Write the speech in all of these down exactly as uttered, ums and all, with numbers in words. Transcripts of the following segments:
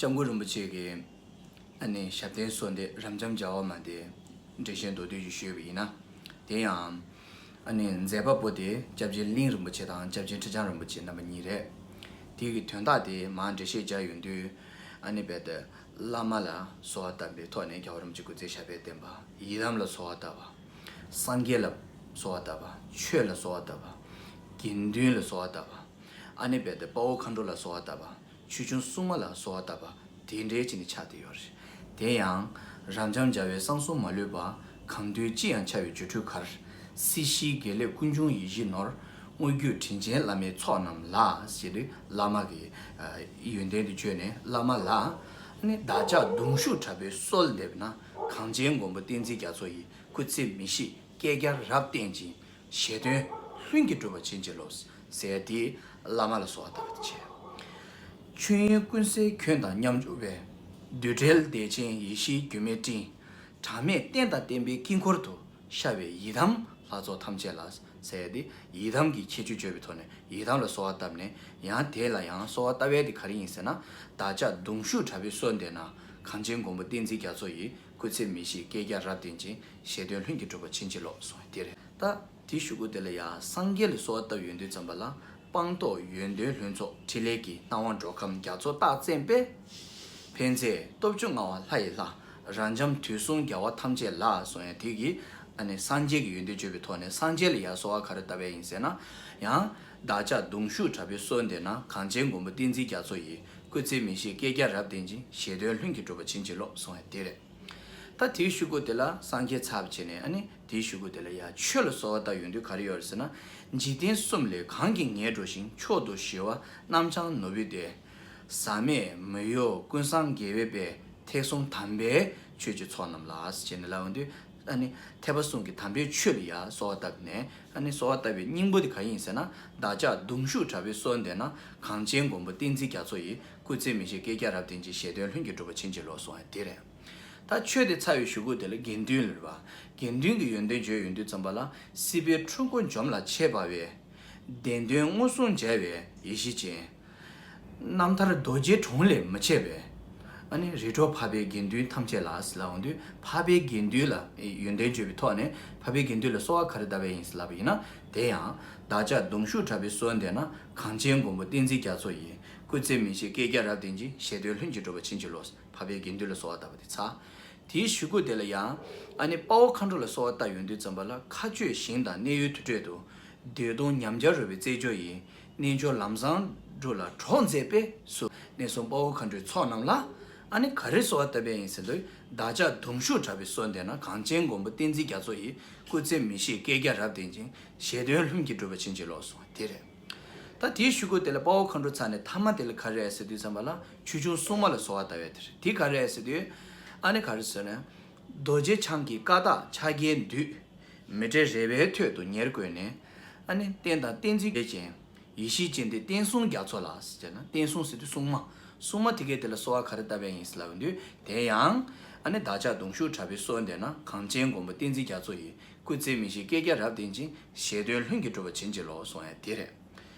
སྐྱབས་མགོན་རིན་པོ་ཆེ་གི་ཨ་ནི་ཞབས་བརྟན་གསོལ་འདེབས་རབ་འབྱམས་བྱ་བ་མ་དེ་འགྲེལ་བཤད་མདོར་བསྡུས་ཤིག་ཞུས་པ་ཡིན་ན། དེ་ཡང་ཨ་ནི་མཛད་པ་པོ་དེ་སྐྱབས་རྗེ་གླིང་རིན་པོ་ཆེ་དང་སྐྱབས་རྗེ་ཁྲི་བྱང་རིན་པོ་ཆེ་རྣམ་པ་གཉིས་རེད། དེ་གི་དོན་དག་དེ་མར་འགྲེལ་བཤད་བརྒྱབ་ཡོང་དུས། ཨ་ནི་རྦད་དེ་བླ་མ་ལ་གསོལ་བ་བཏབ་པའི་ཐོག་ནས་རྒྱལ་བ་རིན་པོ་ཆེ་སྐུ་ཚེ་ཞབས་པད་བརྟན་པ། ཡི་དམ་ལ་གསོལ་བ་བཏབ་པ། སངས་རྒྱས་ལ་གསོལ་བ་བཏབ་པ། ཆོས་ལ་གསོལ་བ་བཏབ་པ། དགེ་འདུན་ལ་གསོལ་བ་བཏབ་པ། ཨ་ནི་རྦད་དེ་དཔའ་བོ་མཁའ་འགྲོ་ལ་གསོལ་བ་བཏབ་པ། ཆོས་སྐྱོང་སྲུང་མ་ལ་གསོལ་བ་བཏབ་པ། དེ་འདྲའི་ཅིག་ནས་ཆགས་བསྡད་ཡོད་རེད། དེ་ཡང་རབ་འབྱམས་བྱ་བའི་གསང་གསུམ་མ་ལུས་པ། གང་འདུལ་ཅི་ཡང་འཆར་བའི་སྒྱུ་འཕྲུལ་གར། སྲིད་ཞིའི་དགེ་ལེགས་ཀུན་འབྱུང་ཡིད་བཞིན་ནོར། དངོས་བརྒྱུད་དྲིན་ཅན་བླ་མའི་ཚོགས་རྣམས་ལ། ཞེས་དུས་བླ་མ་གི་ཡོན་ཏན་དེ་བརྗོད་ནས་བླ་མ་ལ། ཨ་ནི་བདག་ཅག་གདུང་ཤུགས་དྲག་པོས་གསོལ་འདེབས་ན། གངས་ཅན་མགོན་པོ་བསྟན་འཛིན་རྒྱ་མཚོ་ཡི། སྐུ་ཚེ་མི་ཤིགས་བསྐལ་བརྒྱར་རབ་བརྟན་ཅིང་། བཞེད་དོན་ལྷུན་གྱིས་གྲུབ་པར་བྱིན་གྱིས་རློབས། ཟེར་དེ་བླ་མ་ལ་གསོལ་བ་བཏབ་པ་བྱས། མཆོད་ཡོན་ཀུན་གསལ་ཁྱོད་དང་མཉམ་འབྱོར་བའི། རྡུལ་བྲལ་བདེ་ཆེན་ཡེ་ཤེས་སྒྱུ་མའི་སྤྲིན། གྲངས་མེད་རྟེན་དང་བརྟེན་པའི་དཀྱིལ་འཁོར་དུ། ཤར་བའི་ཡི་དམ་ལྷ་ཚོགས་ཐམས་ཅད་ལ། ཟེར་ཏེ་ཡི་དམ་གྱི་ཁྱད་ཆོས་བརྗོད་པའི་ཐོག་ནས་ཡི་དམ་ལ་གསོལ་བ་བཏབ་ནས། ཡང་དེ་ལ་ཡང་གསོལ་བ་བཏབ་ཡས་དེ་ག་རེ་ཡིན་ཟེར་ན། བདག་ཅག་གདུང་ཤུགས་དྲག་པོས་གསོལ་འདེབས་ན། གངས་ཅན་མགོན་པོ་བསྟན་འཛིན་རྒྱ་མཚོ་ཡི། སྐུ་ཚེ་མི་ཤིགས་བསྐལ་བརྒྱར་རབ་བརྟན་ཅིང་། བཞེད་དོན་ལྷུན་གྱིས་གྲུབ་པར་བྱིན་གྱིས་རློབས་གསུངས་པ་དེ་རེད། ད་དེའི་གཞུག་གུ་དེ་ལ་ཡང་སངས་རྒྱས་ལ་གསོལ་བ་བཏབ་ཡོང་དུས་ཙམ་པ་ལ། སྤངས་རྟོགས་ཡོན་ཏན་ལྷུན་ཚོགས་ཕྲིན་ལས་ཀྱི། སྣང་བ་འགྲོ་ཁམས་རྒྱ་མཚོ་རྟགས་མཚན་པས། ཕན་མཛད་སྟོབས་བཅུ་མངའ་བ་ལྷ་ཡི་ལྷ། རབ་འབྱམས་དུས་གསུམ་རྒྱལ་བ་ཐམས་ཅད་ལ། གསུངས་ཡ་དེ་གིས་ཨ་ནི་སངས་རྒྱས་ཀྱི་ཡོན་ཏན་བརྗོད་པའི་ཐོག་ནས་སངས་རྒྱས་ལ་ཡང་གསོལ་བ་ག་རེ་བཏབ་པ་ཡིན་ཟེར་ན། ཡང་བདག་ཅག་གདུང་ཤུགས་དྲག་པོས་གསོལ་འདེབས་ན། གངས་ཅན་མགོན་པོ་བསྟན་འཛིན་རྒྱ་མཚོ་ཡི། སྐུ་ཚེ་མི་ཤིགས་བསྐལ་བརྒྱར་རབ་བརྟན་ཅིང་། བཞེད་དོན་ལྷུན་གྱིས་གྲུབ་པར་བྱིན་གྱིས་རློབས་གསུངས་ཡ་དེ་རེད། ད་དེའི་གཞུག་གུ་དེ་ལ་སངས་རྒྱས་ཚར་བ་བྱས་ནས། ཨ་ནི་དེའི་གཞུག་གུ་དེ་ལ་ཡང་ཆོས་ལ་གསོལ་བ་བཏབ་ཡོང་དུས་ག་རེ་ཡོད་རེད་ཟེར་ན། འཇིག་རྟེན་གསུམ་ལས་གང་གིས་ངེས་འགྲོ་ཞིང་། མཆོག་ཏུ་ཞི་བ་རྣམ་བྱང་ནོར་བུའི་སྡེ། ཟག་མེད་མི་གཡོ་ཀུན་བཟང་དགེ་བའི་དཔལ། ཐེག་གསུམ་དམ་པའི་ཆོས་ཀྱི་ཚོགས་རྣམས་ལ། ཞེས་ནས་ལབ་ཡོང་དུས། ཨ་ནི་ཐེག་པ་གསུམ་གྱི་དམ་པའི་ཆོས་ལ་ཡང་གསོལ་བ་བཏབ་ནས། ཨ་ནི་གསོལ་བ་བཏབ་པའི་སྙིང་པོ་དེ་ག་ཡིན་ཟེར་ན། བདག་ཅག་གདུང་ཤུགས་དྲག་པོས་གསོལ་འདེབས་ན། གངས་ཅན་མགོན་པོ་བསྟན་འཛིན་རྒྱ་མཚོ་ཡི། སྐུ་ཚེ་མི་ཤིགས་བསྐལ་བརྒྱར་རབ་བརྟན་ཅིང་། བཞེད་དོན་ལྷུན་གྱིས་གྲུབ་པར་བྱིན་གྱིས་རློབས་གསུངས་པ་དེ་རེད། ད་ཆོས་དེ་ཚར་བའི་གཞུག་གུ་དེ་ལ་དགེ་འདུན་ལ་རེད་པ། དགེ་འདུན་གྱི་ཡོན་ཏན་བརྗོད་ཡོང་དུས་ཙམ་པ་ལ། སྲིད་པའི་འཁྲུལ་འཁོར་འཇོམས་ལ་ཆས་པ་བའི། བདེན་དོན་མངོན་སུམ་མཇལ་བའི་ཡེ་ཤེས་ཅན། རྣམ་ཐར་རྡོ་རྗེའི་གྲོང་ལས་མི་ཆད་པའི། ཨ་ནི་རིགས་གྲོགས་འཕགས་པའི་དགེ་འདུན་ཐམས་ཅད་ལ། ཟེར་ལབ་ཡོང་དུས། འཕགས་པའི་དགེ་འདུན་ལ་ཡོན་ཏན་བརྗོད་པའི་ཐོག་ནས། འཕགས་པའི་དགེ་འདུན་ལ་གསོལ་བ་ག་རེ་བཏབ་པ་ཡིན་ཟེར་ལབ་པ་ཡིན་ན། དེ་ཡང་བདག་ཅག་གདུང་ཤུགས་དྲག་པོས་གསོལ་འདེབས་ན། གངས་ཅན་མགོན་པོ་བསྟན་འཛིན་རྒྱ་མཚོ་ཡི། སྐུ་ཚེ་མི་ཤིགས་བསྐལ་བརྒྱར་རབ་བརྟན་ཅིང་། བཞེད་དོན་ལྷུན་གྱིས་གྲུབ་པར་བྱིན་གྱིས་རློབས། འཕགས་པའི་དགེ་འདུན་ལ་གསོལ་བ་བཏབ་པ་དེ་ཚར། དེའི་གཞུག་གུ་དེ་ལ་ཡང་། ཨ་ནི་དཔའ་བོ་མཁའ་འགྲོ་ལ་གསོལ་བ་བཏབ་ཡོང་དུས་ཙམ་པ་ལ། མཁའ་སྤྱོད་ཞིང་དང་གནས་ཡུལ་དུར་ཁྲོད་དུ། བདེ་སྟོང་ཉམས་བརྒྱ་རོལ་པའི་རྩེད་འཇོ་ཡི། རྣལ་འབྱོར་ལམ་བཟང་འགྲོ་ལ་གྲོགས་མཛད་པས་སུ། གནས་གསུམ་དཔའ་བོ་མཁའ་འགྲོའི་ཚོགས་རྣམས་ལ། ཨ་ནི་ག་རེ་གསོལ་བ་བཏབ་པ་ཡིན་ཟེར་དུས། བདག་ཅག་གདུང་ཤུགས་དྲག་པོས་གསོལ་འདེབས་ན། གངས་ཅན་མགོན་པོ་བསྟན་འཛིན་རྒྱ་མཚོ་ཡི། སྐུ་ཚེ་མི་ཤིགས་བསྐལ་བརྒྱར་རབ་བརྟན་ཅིང་། བཞེད་དོན་ལྷུན་གྱིས་གྲུབ་པར་བྱིན་གྱིས་རློབས་གསུངས་པ་དེ་རེད། ད་དེའི་གཞུག་གུ་དེ་ལ་དཔའ་བོ་མཁའ་འགྲོ་ཚར་ནས་ཐ་མ་དེ་ལ་ག་རེ་ཟེར་དུས་ཙམ་པ་ལ། ཆོས་སྐྱོང་སྲུང་མ་ལ་གསོལ་བ་བཏབ་ཡ་དེ་རེད། དེ་ག་རེ་ཟེར་དུས། ཨ་ནི་ག་རེ་ཟེར་ན། རྡོ་རྗེ་འཆང་གི་བཀའ་རྟགས་ཕྱག་རྒྱའི་མདུད། མི་འབྲལ་རལ་པའི་ཐོད་དུ་ཉེར་བཀོད་ནས། ཨ་ནི་རྟེན་དང་བསྟན་འཛིན་རྒྱལ་ཅན། ཡེ་ཤེས་ཅན་དེ་བསྟན་སྲུང་རྒྱ་མཚོ་ལ་ཟེར་ན། བསྟན་སྲུང་ཟེར་དུས་སྲུང་མ། སྲུང་མ་དེ་གས་དེ་ལ་གསོལ་བ་ག་རེ་བཏབ་པ་ཡིན་ཟེར་ལབ་ཡོང་དུས། དེ་ཡང་། ཨ་ནི་བདག་ཅག་གདུང་ཤུགས་དྲག་པོས་གསོལ་འདེབས་ན། གངས་ཅན་མགོན་པོ་བསྟན་འཛིན་རྒྱ་མཚོ་ཡི། སྐུ་ཚེ་མི་ཤིགས་བསྐལ་བརྒྱར་རབ་བརྟན་ཅིང་། བཞེད་དོན་ལྷུན་གྱིས་གྲུབ་པར་བྱིན་གྱིས་རློབས་གསུངས་ཡ་དེ་རེད།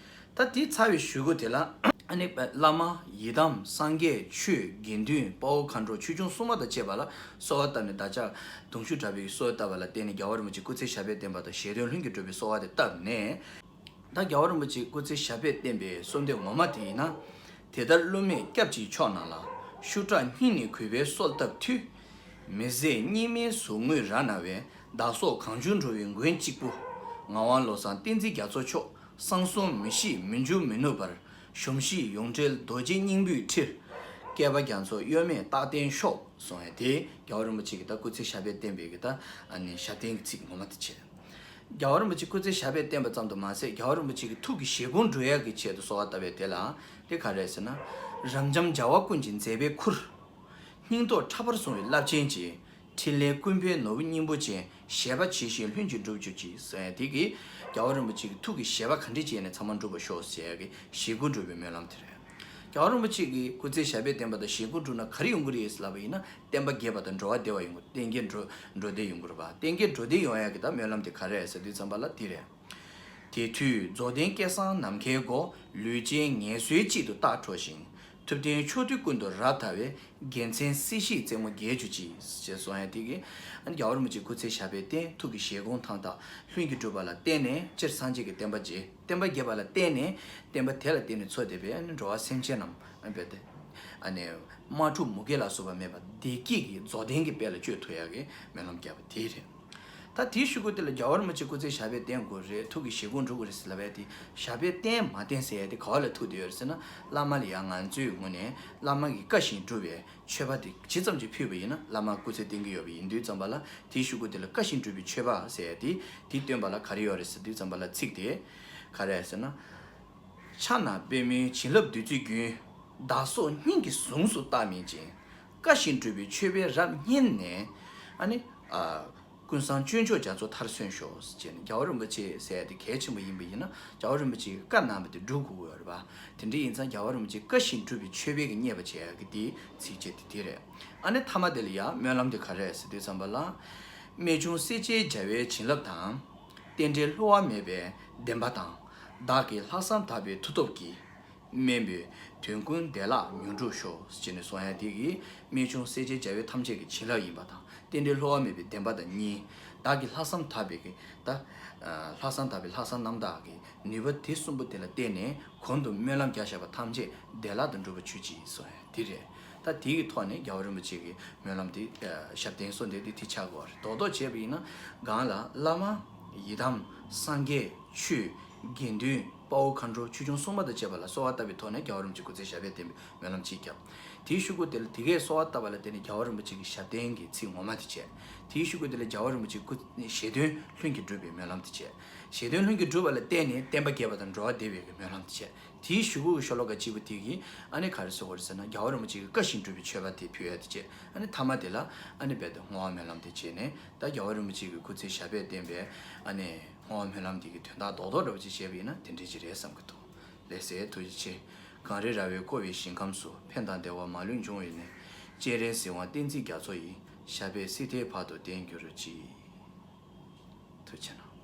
ད་དེ་ཚར་བའི་གཞུག་གུ་དེ་ལ། ཨ་ནི་བླ་མ། ཡི་དམ། སངས་རྒྱས། ཆོས། དགེ་འདུན། དཔའ་བོ་མཁའ་འགྲོ། ཆོས་སྐྱོང་སྲུང་མ་དང་བཅས་པ་ལ་གསོལ་བ་བཏབ་ནས། བདག་ཅག་གདུང་ཤུགས་དྲག་པོས་གསོལ་བཏབ་པ་ལ་བརྟེན་ནས། རྒྱལ་བ་རིན་པོ་ཆེ་སྐུ་ཚེ་ཞབས་པད་བརྟན་པ་དང་། བཞེད་དོན་ལྷུན་གྱིས་གྲུབ་པའི་གསོལ་བ་དེ་བཏབ་ནས། ད་རྒྱལ་བ་རིན་པོ་ཆེ་སྐུ་ཚེ་ཞབས་པད་བརྟན་པའི་གསོལ་འདེབས་ངོ་མ་དེ་ཡིན་ན། དེ་ལྟར་བསླུ་མེད་སྐྱབས་ཀྱི་མཆོག་རྣམས་ལ། ཤུགས་དྲག་སྙིང་ནས་གུས་པས་གསོལ་བཏབ་མཐུས། མི་ཟད་སྙིགས་མའི་ཟུག་རྔུས་རབ་ན་བའི། བདག་སོགས་གང་བྱུང་འགྲོ་བའི་མགོན་གཅིག་པུ། ངག་དབང་བློ་བཟང་བསྟན་འཛིན་རྒྱ་མཚོ་མཆོག། གསང་གསུམ་མི་ཤིགས་མི་འཇིགས་མི་ནུབ་པར། གཞོམ་གཞིག་ཡོངས་བྲལ་རྡོ་རྗེ་སྙིང་པོའི་ཁྲིར། བསྐལ་པ་རྒྱ་མཚོ་གཡོ་མེད་རྟག་བརྟན་ཤོག། གསུངས་ཡ་དེ་རྒྱལ་བ་རིན་པོ་ཆེ་གི་ད་སྐུ་ཚེ་ཞབས་པད་བརྟན་པའི་གི་ད་ཨ་ནི་ཞབས་བརྟན་གྱི་ཚིག་ངོ་མ་དེ་བྱས། རྒྱལ་བ་རིན་པོ་ཆེ་སྐུ་ཚེ་ཞབས་པད་བརྟན་པ་ཙམ་དུ་མ་ཟད། རྒྱལ་བ་རིན་པོ་ཆེ་གི་ཐུགས་ཀྱི་བཞེད་དགོངས་སྒྲུབ་ཡག་གི་ཆེད་དུ་གསོལ་བ་བཏབ་པའི་དེ་ལ་དེ་ག་རེ་ཟེར་ན། རབ་འབྱམས་བྱ་བ་ཀུན་གྱི་མཛད་པའི་ཁུར། སྙིང་སྟོབས་ཕྲ་བར་བཟུང་བའི་རླབས་ཆེན་གྱི། ཕྲིན་ལས་ཀུན་ཕན་ནོར་བུ་སྙིང་པོ་ཅན། བཞེད་པ་ཇི་བཞིན་ལྷུན་གྱིས་འགྲུབ་གྱུར་ཅིག། ཟེར་ཡ་དེ་གིས་རྒྱལ་བ་རིན་པོ་ཆེ་གི་ཐུགས་ཀྱི་བཞེད་པ་ག་འདྲ་ཅིག་ཡིན་ནའི་ཚང་མ་འགྲུབ་པར་ཤོག་ཟེར་ཡ་གི་བཞེད་དགོངས་སྒྲུབ་པའི་སྨོན་ལམ་དེ་རེད། རྒྱལ་བ་རིན་པོ་ཆེ་གི་སྐུ་ཚེ་ཞབས་པད་བརྟན་པ་དང་བཞེད་དགོངས་སྒྲུབ་ན་ག་རེ་ཡོང་གི་རེད་ཟེར་ལབ་པ་ཡིན་ན། བསྟན་པ་རྒྱས་པ་དང་འགྲོ་བ་བདེ་བ་ཡོང་གི། གཏན་འཁེལ་འགྲོ་འགྲོ་བདེ་ཡོང་གི་རེད་པ། གཏན་འཁེལ་འགྲོ་བདེ་ཡོང་ཡ་གི་ད་སྨོན་ལམ་དེ་ག་རེ་རེད་ཟེར་དུས་ཙམ་པ་ལ་དེ་རེད། དེ་དུས་རྫོགས་ལྡན་སྐལ་བཟང་ནམ་མཁའི་སྒོ། ལུས་ཅན་ངལ་གསོའི་དཀྱིལ་དུ་རྟག་འཕྲོ་ཞིང་། ཐུབ་བསྟན་ཕྱོགས་དུས་ཀུན་ཏུ་རབ་དར་བའི། རྒྱལ་མཚན་སྲིད་ཞིའི་རྩེ་མོ་རྒྱས་གྱུར་ཅིག་ཅེས་གསུངས་ཡ་དེ་གིས། ཨ་ནི་རྒྱལ་བ་རིན་པོ་ཆེའི་སྐུ་ཚེ་ཞབས་པད་བརྟན། ཐུགས་ཀྱི་བཞེད་དགོངས་ཐམས་དང་ལྷུན་གྱིས་གྲུབ་པ་ལ་བརྟེན་ནས། སྤྱིར་སངས་རྒྱས་ཀྱི་བསྟན་པ་རྒྱས། བསྟན་པ་རྒྱས་པ་ལ་བརྟེན་ནས། བསྟན་པ་དེ་ལ་བརྟེན་ནས་འཚོ་བསྡད་པའི་ཨ་ནི་འགྲོ་བ་སེམས་ཅན་རྣམས་ཨ་ནི་དཔེ་དེ། ཨ་ནི་དམག་འཁྲུག་མུ་གེ་ལ་སོགས་པ་མེད་པར་བདེ་སྐྱིད་ཀྱི་རྫོགས་ལྡན་གྱི་དཔལ་ལ་སྤྱོད་ཐུབ་ཡ་གི་སྨོན་ལམ་བརྒྱབ་པ་དེ་རེད། ད་དེའི་གཞུག་གུ་དེ་ལ་རྒྱལ་བ་རིན་པོ་ཆེ་སྐུ་ཚེ་ཞབས་པད་བརྟན་དགོས་རེད། ཐུགས་ཀྱི་བཞེད་དགོངས་འགྲུབ་དགོས་རེད་ཟེར་ལབ་ཡ་དེ། ཞབས་པད་བརྟན་མ་བརྟན་ཟེར་ཡ་དེ་ག་བ་ལ་ཐུག་བསྡད་ཡོད་རེད་ཟེར་ན། བླ་མ་ལ་ཡ་ང་ཚོའི་ངོས་ནས་བླ་མ་གི་བཀའ་བཞིན་སྒྲུབ་པའི་མཆོད་པ་དེ་ཇི་ཙམ་གྱིས་ཕུལ་བ་ཡིན་ན་བླ་མ་སྐུ་ཚེ་བརྟན་གྱི་ཡོད་པ་ཡིན་དུས་ཙམ་པ་ལ། དེའི་གཞུག་གུ་དེ་ལ་བཀའ་བཞིན་སྒྲུབ་པའི་མཆོད་པ་ཟེར་ཡ་དེ། དེ་སྟོན་པ་ལ་ག་རེ་ཡོད་རེད་ཟེར་དུས་ཙམ་པ་ལ་ཚིག་དེ་ག་རེ་ཟེར་ན། ཕྱག་ན་པདྨོའི་བྱིན་རླབས་བདུད་རྩིའི་རྒྱུན། བདག་སོགས་སྙིང་གི་ཟུངས་སུ་བརྟགས་མིན་ཅིང་། བཀའ་བཞིན་སྒྲུབ་པའི་མཆོད་པས་རབ་མཉེས་ནས། ཨ་ནི། ཨ། ཀུན་བཟང་སྤྱོད་མཆོག་རྒྱ་མཚོ་མཐར་སོན་ཤོག་ཅེས་ནས། རྒྱལ་བ་རིན་པོ་ཆེ་ཟེར་ཡ་དེ་གལ་ཆེན་པོ་ཡིན་པ་ཡིན་ན། རྒྱལ་བ་རིན་པོ་ཆེའི་བཀའ་གནང་བ་དེ་སྒྲུབ་དགོས་ཀྱི་ཡོད་རེད་པ། དེ་འདྲ་ཡིན་ཙང་རྒྱལ་བ་རིན་པོ་ཆེའི་བཀའ་བཞིན་སྒྲུབ་པའི་མཆོད་པས་ཀྱི་མཉེས་པ་བྱེད་ཡ་གི་དེའི་ཚིགས་བཅད་དེ་དེ་རེད། ཨ་ནི་ཐ་མ་དེ་ལ་ཡ་སྨོན་ལམ་དེ་ག་རེ་རེད་ཟེར་དུས་ཙམ་པ་ལ། རྨད་བྱུང་སྲས་བཅས་རྒྱལ་བའི་བྱིན་རླབས་དང་། རྟེན་འབྲེལ་བསླུ་བ་མེད་པའི་བདེན་པ་དང་། བདག་གི་ལྷག་བསམ་དག་པའི་མཐུ་སྟོབས་ཀྱིས། དམན་པའི་དོན་ཀུན་བདེ་བླག་མྱུར་འགྲུབ་ཤོག་ཅེས་ནས་གསུང་ཡ་དེ་གིས། རྨད་བྱུང་སྲས་བཅས་རྒྱལ་བའི་ཐམས་ཅད་ཀྱི་བྱིན་རླབས་ཡིན་པ་དང་། རྟེན་འབྲེལ་བསླུ་བ་མེད་པའི་བདེན་པ་དང་གཉིས། བདག་གི་ལྷག་བསམ་དག་པའི་གི་ད། ལྷག་བསམ་དག་པའི་ལྷག་བསམ་རྣམ་དག་གི་ནུས་པ་དེ་གསུམ་པོ་དེ་ལ་བརྟེན་ནས། གོང་དུ་སྨོན་ལམ་རྒྱག་བཞག་པ་ཐམས་ཅད་བདེ་བླག་ཏུ་འགྲུབ་པ་གྱུར་ཅིག་གསུང་ཡ་དེ་རེད། ད་དེ་གི་ཐོག་ནས་རྒྱལ་བ་རིན་པོ་ཆེ་གི་སྨོན་ལམ་དེ། ཞབས་བརྟན་གསོལ་འདེབས་དེ་དེ་ཆགས་དགོས་པ་རེད། རྡོག་རྡོག་བྱས་པ་ཡིན་ན། གང་ལ་བླ་མ། ཡི་དམ། སངས་རྒྱས། ཆོས། དགེ་འདུན། དཔའ་བོ་མཁའ་འགྲོ། ཆོས་སྐྱོང་སྲུང་མ་དང་བཅས་པ་ལ་གསོལ་བ་བཏབ་པའི་ཐོག་ནས་རྒྱལ་བ་རིན་པོ་ཆེ་སྐུ་ཚེ་ཞབས་པད་བརྟན་པའི་སྨོན་ལམ་གཅིག་བརྒྱབ། དེའི་གཞུག་གུ་དེ་ལ་དེ་གས་གསོལ་བ་བཏབ་པ་ལ་བརྟེན་ནས་རྒྱལ་བ་རིན་པོ་ཆེ་གི་ཞབས་བརྟན་གྱི་ཚིག་ངོ་མ་དེ་བྱས། དེའི་གཞུག་གུ་དེ་ལ་རྒྱལ་བ་རིན་པོ་ཆེ་སྐུ་བཞེད་དོན་ལྷུན་གྱིས་གྲུབ་པའི་སྨོན་ལམ་དེ་བྱས། བཞེད་དོན་ལྷུན་གྱིས་གྲུབ་པ་ལ་བརྟེན་ནས་བསྟན་པ་རྒྱས་པ་དང་འགྲོ་བ་བདེ་བའི་གི་སྨོན་ལམ་དེ་བྱས། དེའི་གཞུག་གུ་གི་ཤོ་ལོ་ཀ་གཅིག་པོ་དེ་གིས་ཨ་ནི་ག་རེ་གསུང་གི་རེད་ཟེར་ན། རྒྱལ་བ་རིན་པོ་ཆེ་གི་བཀའ་བཞིན་སྒྲུབ་པའི་མཆོད་པ་དེ་ཕུལ་ཡ་དེ་བྱས། ཨ་ནི་ཐ་མ་དེ་ལ་ཨ་ནི་རྦད་དེ་བསྔོ་བ་སྨོན་ལམ་དེ་བྱས་ནས། ད་རྒྱལ་བ་རིན་པོ་ཆེ་གི་སྐུ་ཚེ་ཞབས་པད་བརྟན་པའི་ཨ་ནི་བསྔོ་བ་སྨོན་ལམ་དེ་གི་དོན་དག་རྡོག་རྡོག་འདྲ་པོ་ཅིག་བྱས་པ་ཡིན་ན་དེ་འདྲ་ཅིག་རེད་བསམ་གྱི་འདུག་ལགས་སེ། ཐུགས་རྗེ་ཆེ། གངས་རི་ར་བས་བསྐོར་བའི་ཞིང་ཁམས་སུ། ཕན་དང་བདེ་བ་མ་ལུས་འབྱུང་བའི་གནས། སྤྱན་རས་གཟིགས་དབང་བསྟན་འཛིན་རྒྱ་མཚོ་ཡི། ཞབས་པད་སྲིད་མཐའི་བར་དུ་བརྟན་གྱུར་ཅིག་ཐུགས་རྗེ་གནང་།